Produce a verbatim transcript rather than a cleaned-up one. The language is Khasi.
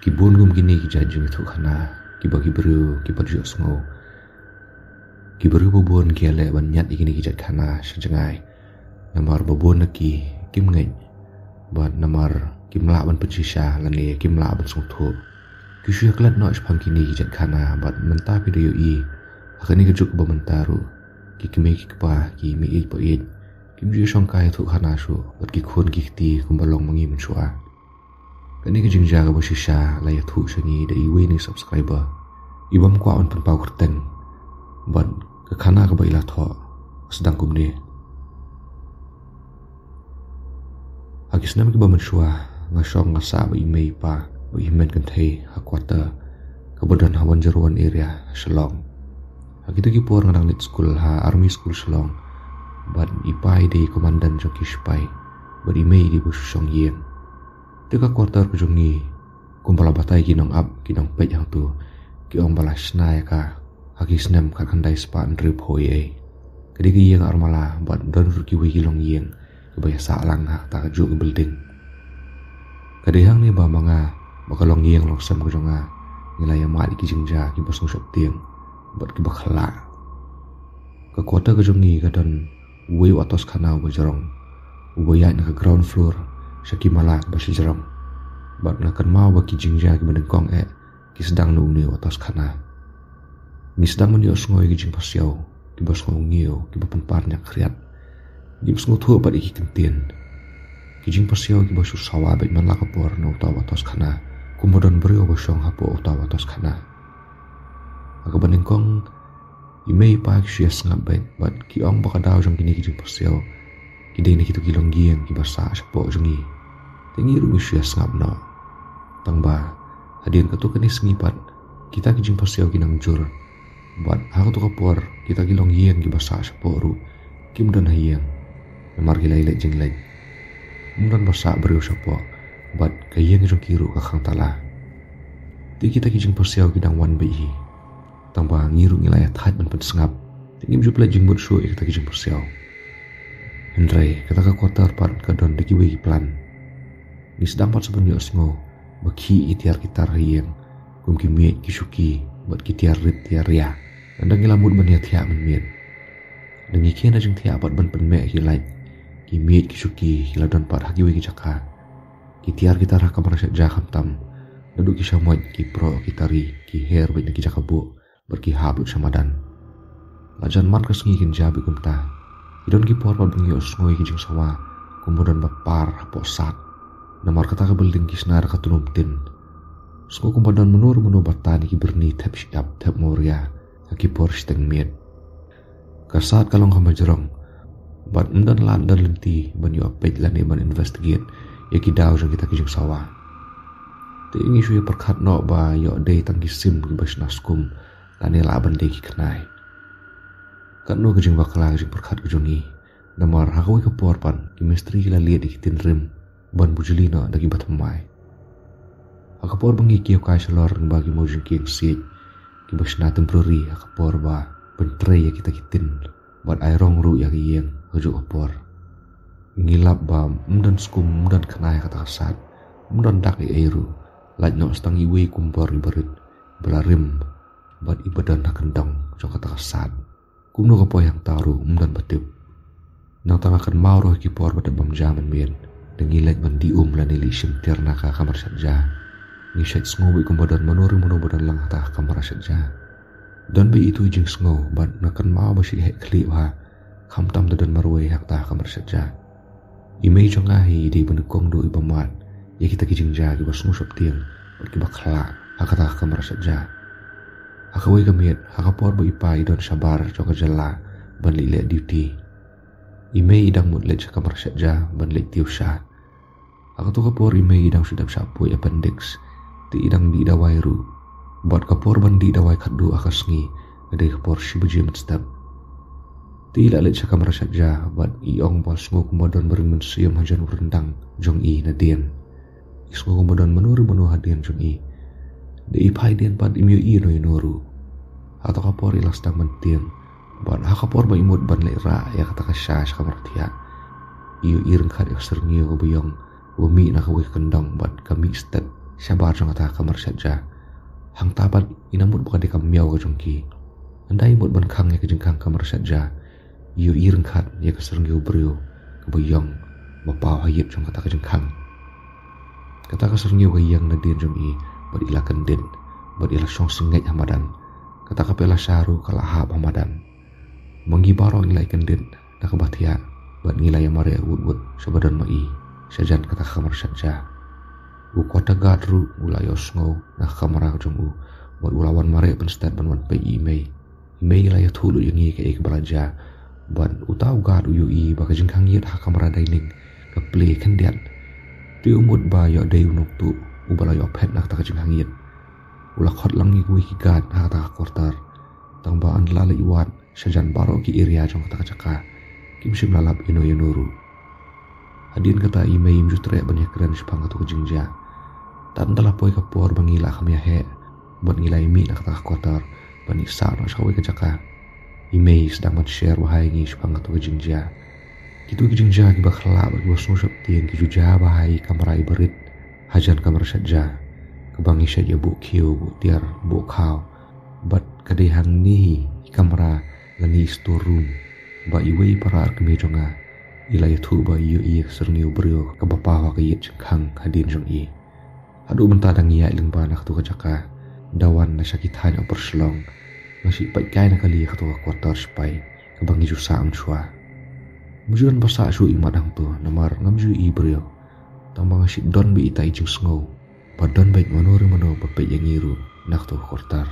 Ki bun kum kine ki jait jingïathuhkhana kiba ki briew ki pat ju sngew. Ki briew ba bun ki ïaleh ban ñiad ïa kine ki jait khana sha jngai. Namar ba bun na ki kim ngeit bad namar kim lah ban pynshisha lane kim lah ban sngewthuh. Ki shu ïaklet noh shaphang kine ki jait khana bad mynta phi da ïohi ha kane ka juk ba mynta ruh ki kmie ki kpa, ki mei ïeit pa ïeit, kim ju shongkai ïathuhkhana shuh bad ki khun ki kti kumba long ma ngi mynshuwa. Kane ka jingjia kaba shisha la ïathuh sha ngi da iwei na i subscriber i bym kwah ban pynpaw kyrteng. Bad ka khana kaba i la thoh sdang kumne. Ha ki snem kiba mynshuwa nga shong nga sah bad i mei i pa bad i hynmen kynthei ha quarter kaba don ha one zero one area ha Shillong. Ha kita ki por nga dang leit skul ha Army School Shillong. Bad i pa i dei i commandant jong ki sipai bad i mei i dei ba shu shong ïing. Te ka quarter ka jong ngi kumba la batai ki nongap ki nongpeit hangto, ki ong ba la shna ïa ka ha ki snem khatkhyndai spah hynriewphew. Ka dei ka ïing armala bad don ruh kiwei ki longïing kiba ïasah lang ha kata ka juh ka building. Ka dei hangne ba ma nga bad ka longïing longsem ka jong nga ngi la ïamad ïa ki jingjia kiba sngewsheptieng bad kiba khlak. Ka quarter ka jong ngi ka don uwei u atoskhana uba jrong, uba ïaid na ka ground floor sha ki mala kiba shajrong. Bad nga kynmaw ba ki jingjia kiba nyngkong eh ki sdang na une u atoskhana. Ngi sdang ban ïohsngew ïa ki jingpasiaw kiba sngewngiew, kiba pynpar ñiah khriat, kiba sngewthuh bad ïa ki kyntien. Ki jingpasiaw kiba shu sawa beit man la ka por na uta u atoskhana kumba don briew ba shong hapoh uta u atoskhana. Ha kaba nyngkong i mei i pa ki shu ïasngap beit bad ki ong ba ka daw jong kine ki jingpasiaw ki dei na kito ki longïing kiba sah shapoh jong ngi. Te ngi ruh ngi shu ïasngap noh. Tang ba hadien kato kane sngi pat kita ki jingpasiaw ki nang jur. Bad ha kato ka por kita ki longïing kiba sah shapoh ruh kim don ha ïing namar ki la ïaleit jingleit. Ym don ba sah briew shapoh bad ka ïing jong ki ruh ka khang tala. Te kita ki jingpasiaw ki dang wan beit hi. Tang ba ngi ruh ngi la ïa thait ban pynsngap. Te ngim ju pynleit jingmut shuh ïa kata ki jingpyrsiaw. Hynrei kata ka quarter pat ka don da kiwei ki plan. Ngi sdang pat sa ban ïohsngew ba khih ki tiar ki tar ha ïing kum ki miej ki shuki bad ki tiar rit tiar ria. Nangta ngi la mut ban ïa thiah mynmiet. Da ngi khie na jingthiah pat ban pynmeh ki light, ki miej ki shuki ki la don pat ha kiwei ki jaka. Ki tiar ki tar ha kamra shet ja khamtam. Naduh ki shamoit, ki proh, ki tari ki her beit na ki jaka buh bad ki hap lut sha madan. La jan man ka sngi kin jia beit kumta. Ki don ki por pat ba ngi ïohsngew ïa ki jingsawa kumba don ba par hapoh sad. Namar kata ka building ki shna da ka tnum tin. Sngew kumba don mano re mano ba tan ïa ki byrni thep shyiap thep mawria ha ki por shiteng miet. Ka sad ka long kaba jrong bad ym don lad don lynti ban ïoh peit lane ban investigate ïa ki daw jong kita ki jingsawa. Te ngi shu ïa pyrkhat noh ba ïoh dei tang ki sim kiba shna skum lane lah ban dei ki khnai. Katno ka jingbakla ka jingpyrkhat ka jong ngi. Namar ha kawei ka por pat ki mistri ki la liat ïa ki tin rim ban bujli noh da kiba thymmai. Ha ka por ba ngi kiew kai shalor ba ki maw jingkieng siej kiba shna temporary ha ka por ba pyntrei ïa kita ki tin bad ai rong ruh ïa ka ïing ha kajuh ka por. Ngi lap ba ym don skum, ym don khnai ha kata ka sad, ym don dak ei ei ruh, lait noh tang iwei i kumbor iba rit ba la rim bad iba don ha kyndong jong kata ka sad. Kumno ka poi hangta ruh ym don ba tip. Nangta nga kynmaw ruh ha ki por ba dep bam ja mynmiet da ngi leit ban dih um lane leit shim tiar na ka kamra shet ja. Ngi shet sngew beit kumba don mano re mano ba don lang hangta ha kamra shet ja. Don beit itu i jingsngew bad nga kynmaw ba shu heh khlieh bha khamtam da don marwei hangta ha kamra shet ja. I mei jong nga hi i dei ba nyngkong duh iba mad ïa kita ki jingjia kiba sngewsheptieng bad kiba khlak ha kata ka kamra shet ja. Ha kawei ka miet ha ka por ba i pa i don shabar jong ka jylla ban leit leh duty, i mei i dang mut leit sha kamra shet ja ban leit tiew sha. Ha kato ka por i mei i dang shu dep shah poi appendix te i dang dih dawai ruh. Bad ka por ban dih dawai khatduh ha ka sngi ka dei ka por shi baje mynstep. Te i la leit sha kamra shet ja bad i ong ba sngew kumba don ba ring mynsiem hajan u ryndang jong i nadien. I sngew kumba don mano re mano hadien jong i. Da i phai dien pat im ïohi ïano ïano ruh. Ha kato ka por i la sdang ban tieng bad ha ka por ba i mut ban leit rah ïa kata ka sha sha kamra thiah, i ïohi ryngkat ïa ka syrngiew kaba ïong kaba mih na kawei ka kyndong bad ka mih stet shabar jong kata ka kamra shetja. Hangta pat i na mut ba ka dei ka miaw ka jong ki. Ynda i mut ban khang ïa ka jingkhang kamra shetja, i ïohi ryngkat ïa ka syrngiew briew kaba ïong ba paw ha ïit jong kata ka jingkhang. Kata ka syrngiew ka ïeng nadien jong i bad i la kyndit bad i la shong sngewsih ha madan. Kata ka pela sha ruh ka la hap ha madan. Ma ngi baroh ngi la ïa kyndit na kaba thiah bad ngi la ïa mareh wut wut sha ba don ma i shajan kata ka kamra shetja. U quarter guard ruh u la ïohsngew na ka kamra jong u bad u la wan mareh pynstet ban wan peit ïa i mei. I mei i la ïathuh lut ïa ngi kaei kaba la jia bad uta u guard u ïohi ba ka jingkhang ïit ha kamra dining ka plie khyndiat. Te u mut ba ïoh dei u nongtuh uba la ïoh phet na kata ka jingkhang ïit. U la khot lang ïa kiwei ki guard ha kata ka quarter. Tang ba ynda la leit wad shajan baroh ki area jong kata ka jaka kim shym la lap ïano ïano ruh. Hadien kata i mei im ju treh ban ïakren shaphang kato ka jingjia. Tad ynda la poi ka por ba ngi la kham ïaheh bad ngi la ïa mih na kata ka quarter ban ïa sah noh sha kawei ka jaka, i mei i sdang ban share bha ïa ngi shaphang kato ka jingjia. Kito ki jingjia kiba khlak bad kiba sngewsheptieng ki ju jia bha ha i kamra iba rit, hajan kamra shetja, kaba ngi shait ïa buh khiew, buh tiar, buh khaw. Bad ka dei hangne hi i kamra lane i store room ba iwei i para arkmie jong nga i la ïathuh ba i ïohi ïa ka syrngiew briew kaba paw ha ka ïit jingkhang hadien jong i. Haduh mynta dang ïaid lyngba na kato ka jaka, da wan na sha ki thaiñ Upper Shillong, nga shu peit kai na kali ïa kato ka quarter shipai kaba ngi ju sah mynshuwa. Ym ju don ba sah shuh i mat hangto namar ngam ju ïohi briew. Tang ba nga shu don beit ita i jingsngew ba don beit mano re mano ba peit ïa ngi ruh na kato ka quarter.